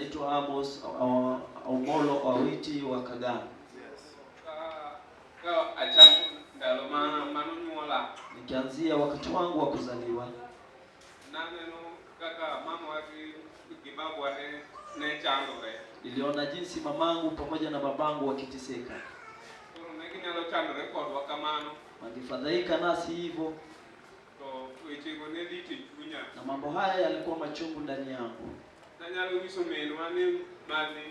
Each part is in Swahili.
Naitwa Amos Omolo Awiti wa Kagano. Ka achako ndalo ma manonyuola. Nikianzia wakati wangu wa kuzaliwa, naneno kaka mamawa gi babwa ne chandore. Niliona jinsi mamangu pamoja na babangu wakiteseka. Koro ne ginyalo chandore kodwa kamano. Wangefadhaika nasi hivyo, to wechego ne lit e chunya. Na mambo haya yalikuwa machungu ndani yangu. Nanyalo nyiso minwa ni mani.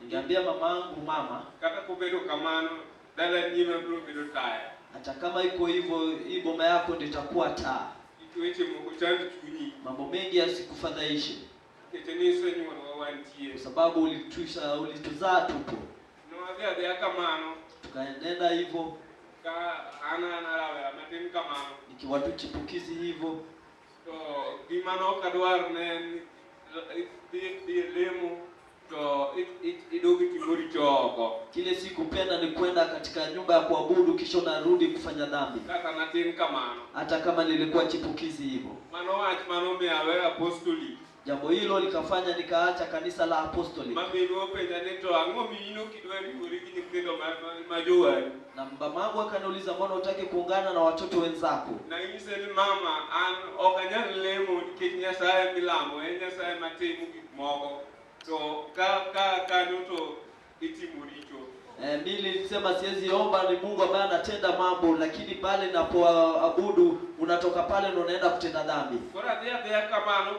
Ningeambia mamangu, mama, kata kobedo kamano, dala nyima biro bedo taya. Hata kama iko hivyo, hii boma yako ndio itakuwa taa. Weche moko chand chunyi. Mambo mengi yasikufadhaishe. Nikech ne isenyuolowa wantie. Kwa sababu ulituzaa tupo. Nwadhi adhiya kamano. Tukaenenda hivyo. Ka an an rawera matin kamano. Nikiwa tu chipukizi hivyo. To gima ne ok adwar ne en dhi lemo to idog itimo richo oko. Kile sikupenda ni kwenda katika nyumba ya kuabudu kisha unarudi kufanya dhambi. Kata natin kamano. Hata kama nilikuwa chipukizi hivyo. Mano wach mano omiyo aweyo apostoli. Jambo hilo likafanya nikaacha kanisa la apostoli. Mabiro openja ni to ang'o miino kidwa riwori gi nyithindo ma jowadu? Na mamangu akaniuliza, mbona hutaki kuungana na watoto wenzako? Nanyise ni mama, an ok anyal lemo nikech Nyasaye milamo en Nyasaye matimo gik moko. To ka kanyo to itimo richo. Mimi nilisema siwezi omba, ni Mungu ambaye anatenda mambo, lakini pale ninapoabudu unatoka pale na unaenda kutenda dhambi. Koro adhi adhiya kamano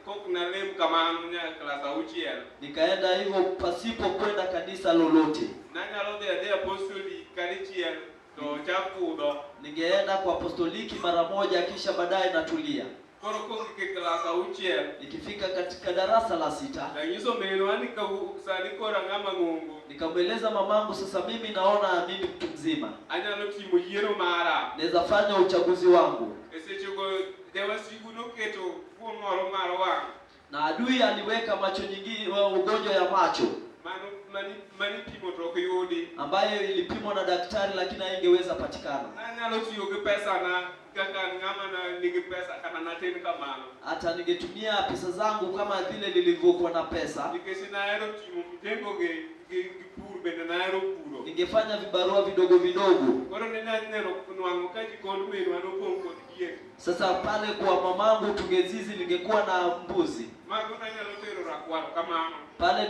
kok nalem kamano nyaka klas auchiel. Nikaenda hivyo pasipo kwenda kanisa lolote. Nanyalo dhi adhiya apostoli kadichiel to chak kudho. Ningeenda kwa apostoliki mara moja kisha baadaye natulia. Koro kogik e klas auchiel. Nikifika katika darasa la 6. Nanyiso minwa ni sani koro ang'ama ng'ongo. Nikamweleza mamangu, sasa mimi naona mimi mtu mzima. Anyalo timo yiero mara. Naweza fanya uchaguzi wangu. E sechego jawasigu noketo tuo moro mar wang'. Na adui aliweka macho nyingi, ugonjwa ya macho. Mani pimo to ok yudi. Ambayo ilipimwa na daktari lakini haingeweza patikana. Nanyalo tiyo gi pesa na kaka ng'ama na nigi pesa kata natin kamano. Hata ningetumia pesa zangu kama vile nilivyokuwa na pesa. Nikech nahero timo mjengo gi pur bende nahero puro. Ningefanya vibarua vidogo vidogo. Koro ne nanyalo nwang'o ka jikond minwa nopong' kod diek. Sasa pale kwa mamangu tungezizi ningekuwa na mbuzi. Mago nanyalo tero Rakwaro kamano. Pale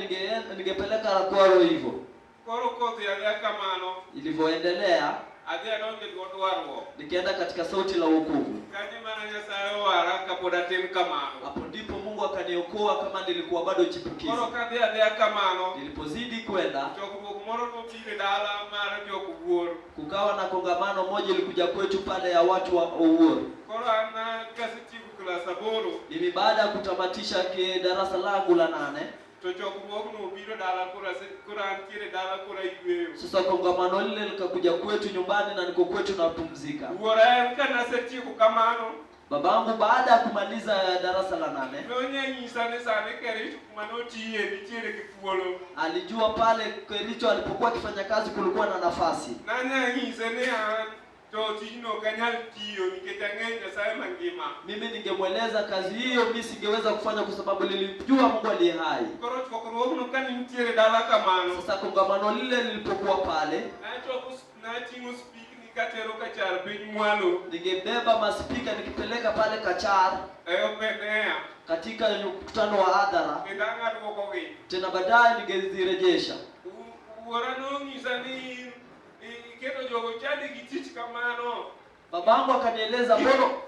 ningepeleka Rakwaro hivyo. Koro kodhi adhiya kamano. Ilivyoendelea, Adhi adonjo e duond warruok. nikaenda katika sauti la wokovu. Kanyo mana Nyasaye owara kapod atin kamano. Hapo ndipo Mungu akaniokoa kama nilikuwa bado chipukizi. Koro kadhi adhiya kamano. Nilipozidi kwenda, Chokruok moro nobiro e dala mar jok Owuor. Kukawa na kongamano moja ilikuja kwetu pale ya watu wa Owuor. Koro an kasetieko klas 8. Mimi baada ya kutamatisha darasa langu la 8. To chokruogno obiro dala koro antiere dala koro ayweyo. Sasa kongamano lile likakuja kwetu nyumbani na niko kwetu napumzika. Wuora en ka nasetieko kamano. Babangu baada ya kumaliza darasa la 8. Nonyanyisa ni sani Kericho kuma notiye nitiere gi thuolo. Alijua pale Kericho alipokuwa akifanya kazi kulikuwa na nafasi. Nanyanyise ni an to tijno ok anyal tiyo nikech ang'eyo Nyasaye mangima. Mimi ningemweleza kazi hiyo mimi singeweza kufanya kwa sababu nilijua Mungu aliye hai. Koro chokruogno kane nitiere dala kamano. Sasa kongamano lile lilipokuwa pale, Nating'o spikni katero Kachar piny mwalo. Ningebeba maspika nikipeleka pale Kachar. E open air. Katika mkutano wa hadhara. Kendo ang' aduokogi. Tena baadaye ningezirejesha. Wuora nonyisa ni iketo jogo chadi gi tich kamano. Babangu akanieleza,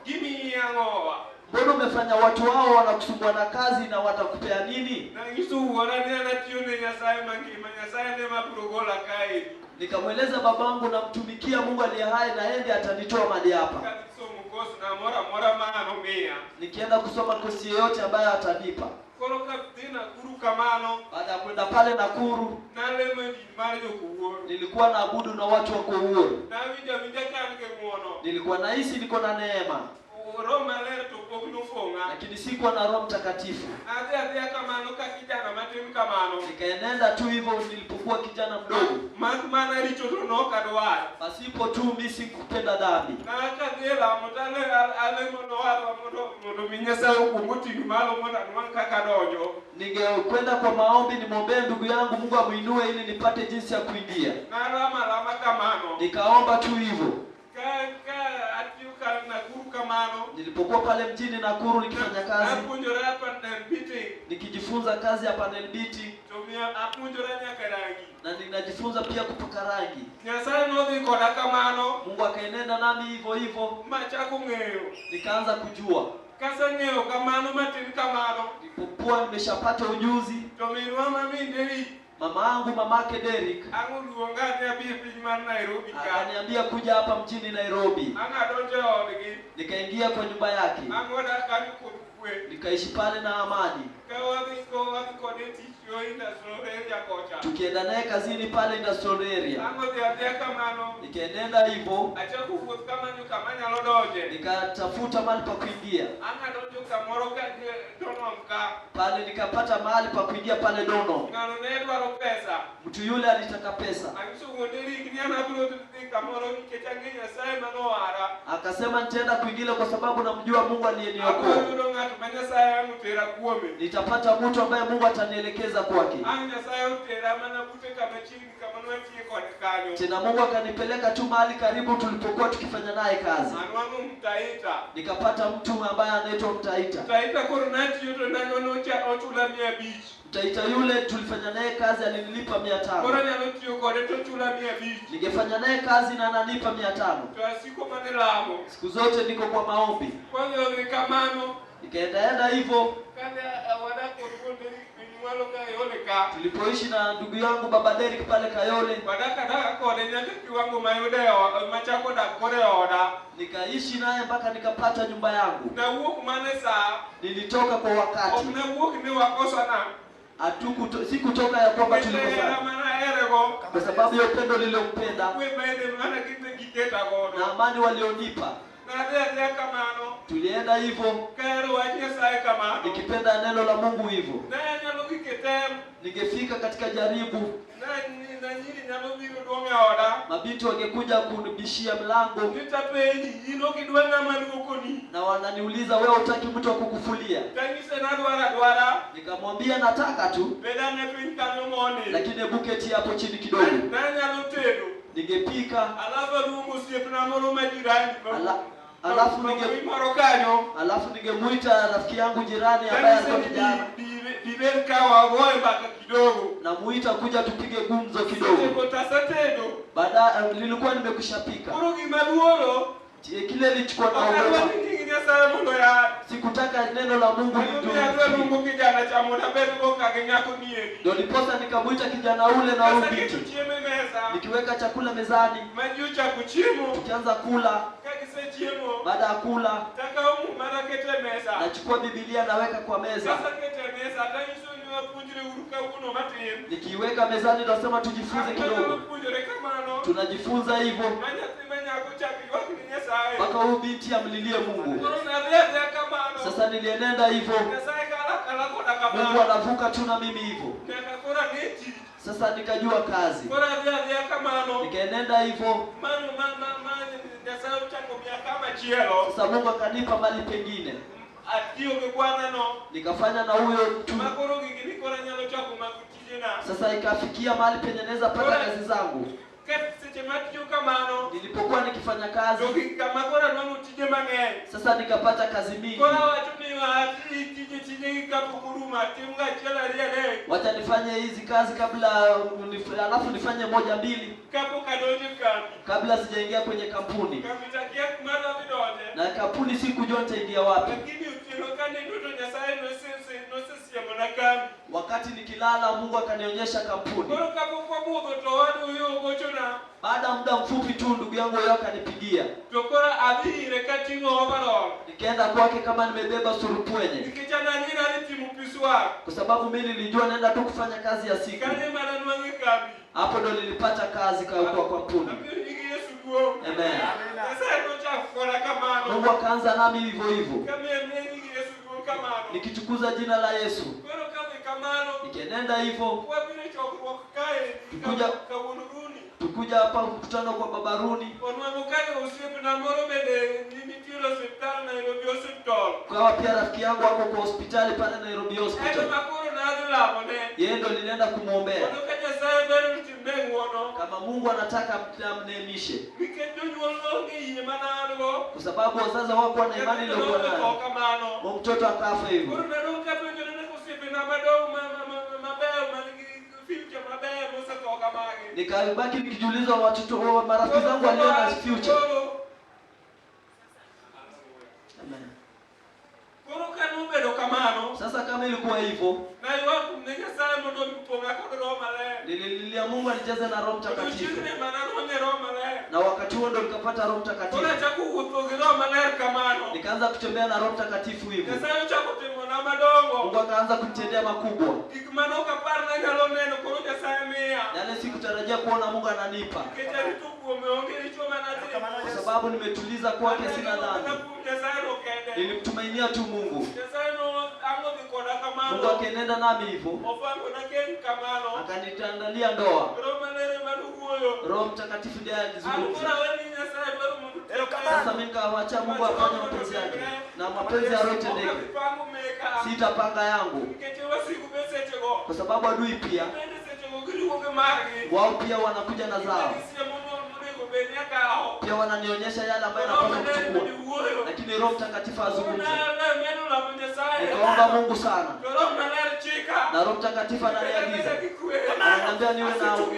Gimiyi ang'owa? mbona umefanya watu hao wanakusumbua na kazi na watakupea nini? Nanyiso wuora ni an atiyo ne Nyasaye mangima, Nyasaye ne mabiro gola kae. Nikamweleza babangu namtumikia Mungu aliye hai na yeye ndiye atanitoa mahali hapa. Kadhi somo kosi na moro amora ma an omiya. Nikienda kusoma kosi yoyote ambayo atanipa. Koro kadhi Nakuru kamano. Baada ya kwenda pale Nakuru, Nalemo e din mar jok Owuor. nilikuwa naabudu na watu wa Owuor. Nawinjo awinja ka an gi ng'uono. Nilikuwa nahisi niko na neema. Roho Maler to pok nofong'a. Lakini sikuwa na Roho Mtakatifu. Adhi adhiya kamano ka kijana matin kamano. Nikaenenda tu hivyo nilipokuwa kijana mdogo. Mak mana richo to nok adwar. Pasipo tu mimi sikupenda dhambi. Na kadhi e lamo to alemo nowarwa mondo mi Nyasaye okuong oting' malo mondo anwang' kaka donjo. Ningekwenda kwa maombi nimwombee ndugu yangu Mungu amuinue ili nipate jinsi ya kuingia. Nalamo alama kamano. Nikaomba tu hivyo. Ka atiyo ka Nakuru kamano. Nilipokuwa pale mjini Nakuru nikifanya kazi, Napuonjora panel beating. nikijifunza kazi ya panel beating To miyo apuonjora nyaka rangi. na ninajifunza pia kupaka rangi. Nyasaye nodhi koda kamano Mungu akaenenda nami hivyo hivyo, machako ng'eyo. nikaanza kujua. Kaseng'eyo kamano matin kamano Nilipokuwa nimeshapata ujuzi, to minwa ma min Derrick mama yangu mamake Derrick ang' oluonga ni abi e piny mar Nairobi ka. akaniambia kuja hapa mjini Nairobi. Ang' adonjo e odgi. Nikaingia kwa nyumba yake, Ang' wadak kanyo kod kwe. nikaishi pale na amani. Ka wadhi kode tich yo industrial area kocha. Tukienda naye kazini pale industrial area, Ang' odhi adhiya kamano. nikaenenda hivyo, Achako wuoth kamanyo kama anyalo donje. nikatafuta mahali pa kuingia Ang' adonjo kamoro ka Donholm ka. pale, nikapata mahali pa kuingia pale Dono. Ng'ano ne dwaro pesa. Mtu yule alitaka pesa, Anyiso wuon Derrick ni an abiro dhi kamoro nikech ang'e Nyasaye manowara. akasema nitaenda kuingia kwa sababu namjua Mungu Abiro aliyeniokoa. yudo ng'at ma Nyasaye ang' otera kuome. Nitapata mtu ambaye Mungu atanielekeza kwake. Ang' Nyasaye otera mana bute kama chiegni kama nwatiye kode kanyo. Tena Mungu akanipeleka tu mahali karibu tulipokuwa tukifanya naye kazi. Anwang'o Mtaita. Nikapata mtu ambaye anaitwa Mtaita. Mtaita koro natiyo to nanyo ochula 500. Mtaita yule tulifanya naye kazi alinilipa mia Koro tano. anyalo tiyo kode to ochula 500. Ningefanya naye kazi na ananipa 500. To asiko mana e lamo. Siku zote niko kwa maombi. Kwadhi odhi kamano. Nikaendaenda hivyo. Kane wadak kod wuon Derrick piny mwalo Kayole ka. Tulipoishi na ndugu yangu baba Derrick pale Kayole, Wadak adaka kode nyaka kiwango mayude machako dak kode e oda. nikaishi naye mpaka nikapata nyumba yangu. Nawuok mana e saa. Nilitoka kwa Ok wakati, nawuok ni wakosana. sikutoka ya kwamba Nikech hera tulikosana, manaherego. kwa sababu ya upendo niliompenda Kwe bende mana gine giketa na godo. amani walionipa. Nadhi adhiya kamano. Tulienda hivyo Kahero wach Nyasaye kamano. nikipenda neno la Mungu hivyo, Ne anyalo gik e tem. ningefika katika jaribu, Na nyiri nyalo biro duong' e oda. mabinti wangekuja kunibishia mlango Nitapenji, in ok idwa ng'ama luokoni. na wananiuliza wewe hutaki mtu wa kukufulia? Tanyise nadwaro adwara. Nikamwambia nataka tu, Bed ane piny kanyo mondi. lakini hebu keti hapo chini kidogo. Nanyalo tedo. Ningepika Alafu aluongo osiepna moro ma jirani. Alafu moro kanyo. alafu ningemuita rafiki yangu jirani ambaye alikuwa kijana, Dibed ka wagoye mbaka kidogo. namuita kuja tupige gumzo kidogo. Sechego tasatedo. Baada nilikuwa nimekushapika Koro gima luoro. kile nilichukua Ok adwa naogopa, ni nying Nyasaye mondo yar. sikutaka neno la Mungu Emomiyo adwa lidumu. luongo kijana cha mondo abedgo ka gi nyako niendi. Ndio ndiposa nikamuita kijana ule na huyu Kaseketo binti, chiemo e mesa. nikiweka chakula mezani, Ma ji ochako chiemo. tukianza kula. Ka gisechiemo. Baada ya kula, Takawo muma taketo e mesa. nachukua Biblia naweka kwa meza. Kaseketo e mesa tanyiso ni wapuonjre uru kawuono matin. Nikiiweka mezani, nasema tujifunze Anyalo kidogo. puonjore kamano. Tunajifunza hivyo Ma nyathi ma nyako chak ywak ni Nyasaye. mpaka huyu binti amlilie Mungu. Koro nadhi adhiya kamano. Sasa nilienenda hivyo, Nyasaye kalo akala koda Mungu kamano. anavuka tu na mimi hivyo. Nyaka koro ang'e tich. Sasa nikajua kazi, Koro adhi adhiya kamano. nikaenenda hivyo. Mano ma Nyasaye ochako miya kama chielo. Sasa Mungu akanipa mali pengine, Atiyo gi gwanano. nikafanya na huyo mtu. Ma koro gigi ni koro anyalo chako mago tijena. Sasa ikafikia mahali penye naweza pata kazi zangu. Ka seche matiyo kamano. Nilipokuwa nikifanya kazi, To gigi kama koro anwang'o tije mang'eny. sasa nikapata kazi mingi. Koro awacho ni ati tije tije gi kapok orumo atim ga achiel ariyo adek. Wacha nifanye hizi kazi kabla alafu nifanye moja mbili Kapok adonjo e kambi. kabla sijaingia kwenye kampuni. Kambi takia kuma adhi donje. Na kampuni sikujua nitaingia wapi. Lakini otieno kanindo to Nyasaye nosesiemona kambi. Wakati nikilala, Mungu akanionyesha kampuni. Koro kapok wabudho to owadu huyo ogochona. Baada ya muda mfupi tu, ndugu yangu huyo akanipigia. To koro adhi ire kating'o overall. Nikaenda kwake kama nimebeba surupwenye, Nikech an ang'e ni adhi timo piecework. kwa sababu mimi nilijua naenda tu kufanya kazi ya siku. Kanyo ema nanwang'e kambi. Hapo ndo nilipata kazi kwa kampuni. Amiyo nying Yesu duong'. Amen. Nyasaye nochako koda kamano. Mungu akaanza nami hivyo hivyo, Kamiyo nying Yesu duong' kamano. nikitukuza jina la Yesu, Koro kadhi kamano. nikienenda hivyo. Wabiro e chokruok kae Tukuja- kawuono Runi. Tukuja hapa mkutano kwa Baba Runi, Onwang'o kae osiepna moro bende nitiere osiptal Nairobi Hospital. kwa Ikawa pia rafiki yangu ako kwa hospitali pale Nairobi Ento Hospital. makoro nadhi lamone. Yeye ndo nilienda kumwombea. Mondo ka Nyasaye dwaro ni timne ng'wono. Kama Mungu anataka amneemishe, Nikech jonyuol noonge yie mana an go. kwa sababu wazazi hawakuwa na imani Nyathino iliyokuwa notho nayo. kamano. Huyo mtoto akafa Koro hivyo. nadong' kapenjore ni osiepena madongo mabeyo man gi future mabeyo mosetho kamagi. Nikabaki nikijiuliza watoto wa marafiki zangu walio na future. Amen. Koro ka nobedo kamano, Sasa kama ilikuwa hivyo, naywak ne Nyasaye mondo opong'a kod Roho Maler. nilililia Mungu anijaze na Roho Mtakatifu, Odiochieng'ni mana anwang'e Roho Maler. na wakati huo ndo nikapata Roho Koro Mtakatifu. achako wuotho gi Roho Maler kamano. Nikaanza kutembea na Roho Mtakatifu hivyo, Nyasaye ochako timona madongo. Mungu akaanza kunitendea makubwa Gik mane ok apar nanyalo neno koro Nyasaye miya. yale sikutarajia kuona Mungu ananipa, Nikech arito kuome onge richo manatimo. kwa sababu nimetuliza kwake, sina dhambi. Mana kuom Nyasaye no kende. Nilimtumainia tu Mungu. Nyasaye no ang' odhi koda Mungu kamano. akaenenda nami hivyo, Opangona keny kamano. akanitandalia ndoa. Roho Maler ema nowuoyo. Roho Mtakatifu ndiye An alizungumza. koro awe ni Nyasaye dwaro mondo Sasa mimi nikawacha Mungu afanye mapenzi yake na mapenzi ya Roho Ok tendeke, abi pango meka. sitapanga yangu, Nikech wasigu be sechego. kwa sababu adui pia Bende sechego giduogo gi margi. wao pia wanakuja na zao, Gisiemo monego bed ni akawo. pia wananionyesha yale ambayo Roho napaswa Maler kuchukua, bende wuoyo. lakini Roho Mtakatifu Koro azungumze. namedo lamo Nyasaye. Nikaomba Mungu sana, To Roho Maler chika. na Roho Mtakatifu ananiagiza, ananiambia niwe na amani.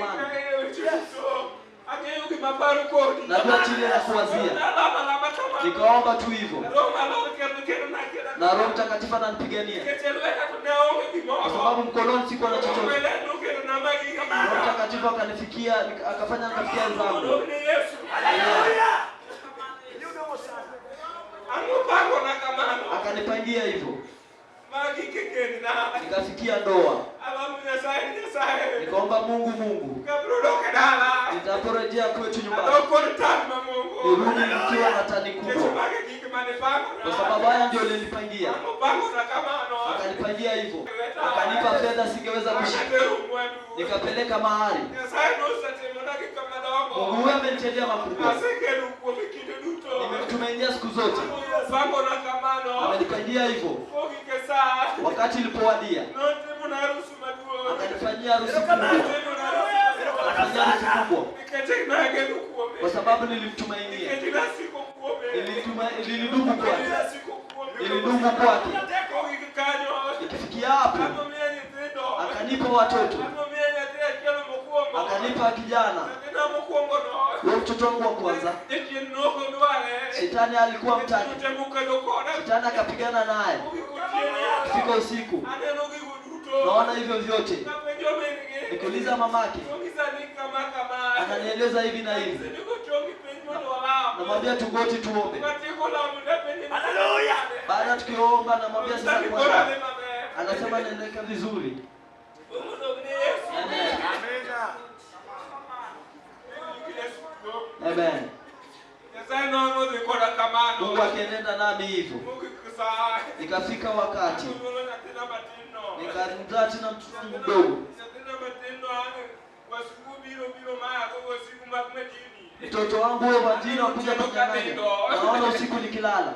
Ang'eyo gima aparo kodi. Najua chile na kuwazia. Nalamo alama kamano. Nikaomba tu hivyo, Roho Maler kelona kela. na Roho Mtakatifu ananipigania, Nikech e lweta to ne aonge gimoro. kwa sababu mkononi sikuwa na Roho chochote. Maler nokelona magi Roho Mtakatifu akanifikia, akafanya nikafikia zangu. Odong ne Yesu. Ang'o pangona kamano. Akanipangia hivyo, Magi kekendna. nikafikia ndoa. Alamo Nyasaye ni Nyasaye. Nikaomba Mungu, Mungu, Kabiro dok e dala. nitaporejea kwetu nyumbani Adok kod tan mang'ongo. nirudi nikiwa na tani Nikech kubwa, magi e gik mane pangona. kwa sababu haya ndio alinipangia. Ang'o pangona kamano. Akanipangia hivyo, akanipa fedha singeweza kushika, Akatero mwandu. nikapeleka mahali. Nyasaye nosetimona gik madongo. Mungu huyu amenitendea makubwa, Asekelo kuome kinde duto. nimemtumainia siku zote, Pangona kamano. amenipangia hivyo. Kogik e sa. Wakati ilipowadia, Notimona harusi maduong'. akanifanyia harusi kubwa, Notimona harusi maduong'. akafanyia harusi kubwa Nikech nageno kuome. kwa sababu nilimtumainia, Nikech nasiko kuome. Nilidumu Nikech kwake, nasiko kuome. nilidumu kwake. Kogik kanyo. Ikifikia hapo, Anomiya nyithindo. akanipa watoto, Anomiya nyathi achiel mokwongo. akanipa kijana. Nyathina mokwongo no. Huyo mtoto wangu wa kwanza, Jachien nokodware. shetani alikuwa mtaki, Otemo kedo koda. shetani akapigana naye. Kogik otieno. Fika usiku, Aneno gigo duto. naona hivyo vyote. Kapenjo min-gi. Nikiuliza mamake, Onyisa ni kama kama. ananieleza hivi na hivi, Nigo chongi piny mondo walam. namwambia tugoti tuombe. Katieko lamo napenje ni- Baada tukiomba, namwambia sasa Sani koro kwanza, adhi maber. anasema naendeka vizuri. Mungu dog ne Yesu. Amen. Nying Yesu duong'. Amen. Nyasaye nodhi koda kamano. Mungu akienenda nami hivyo, Mogik sa. ikafika wakati Anyuolo nyathina matin no. nikamzaa tena mtoto wangu mdogo. Nyathina matin no ang' wasigu biro biro mako wasigu mag majini. Mtoto wangu huyo majini wakuja kunyang'anya, naona usiku nikilala,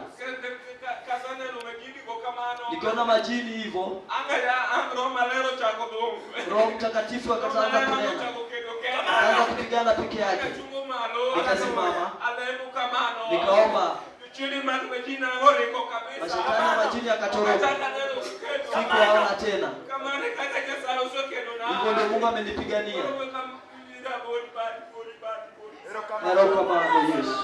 Kasaneno majini go kamano. nikiona majini hivyo, Ang' ang' Roho Maler ochako dhum. Roho Mtakatifu Roho akaanza Maler kunena, ochako kedo kende. akaanza kupigana peke yake. Nikachungo malo. Nikasimama. Alemo kamano. Nikaomba, Jochiende mag majini oringo kabisa. mashetani ya majini akatoroka, Okachak aneno kendo. sikuwaona tena. Kamano e kaka Nyasaye osekedona. Hivyo ndio Mungu amenipigania. Koro weka mira bodi badi bodi badi bodi. Erokamano Yesu.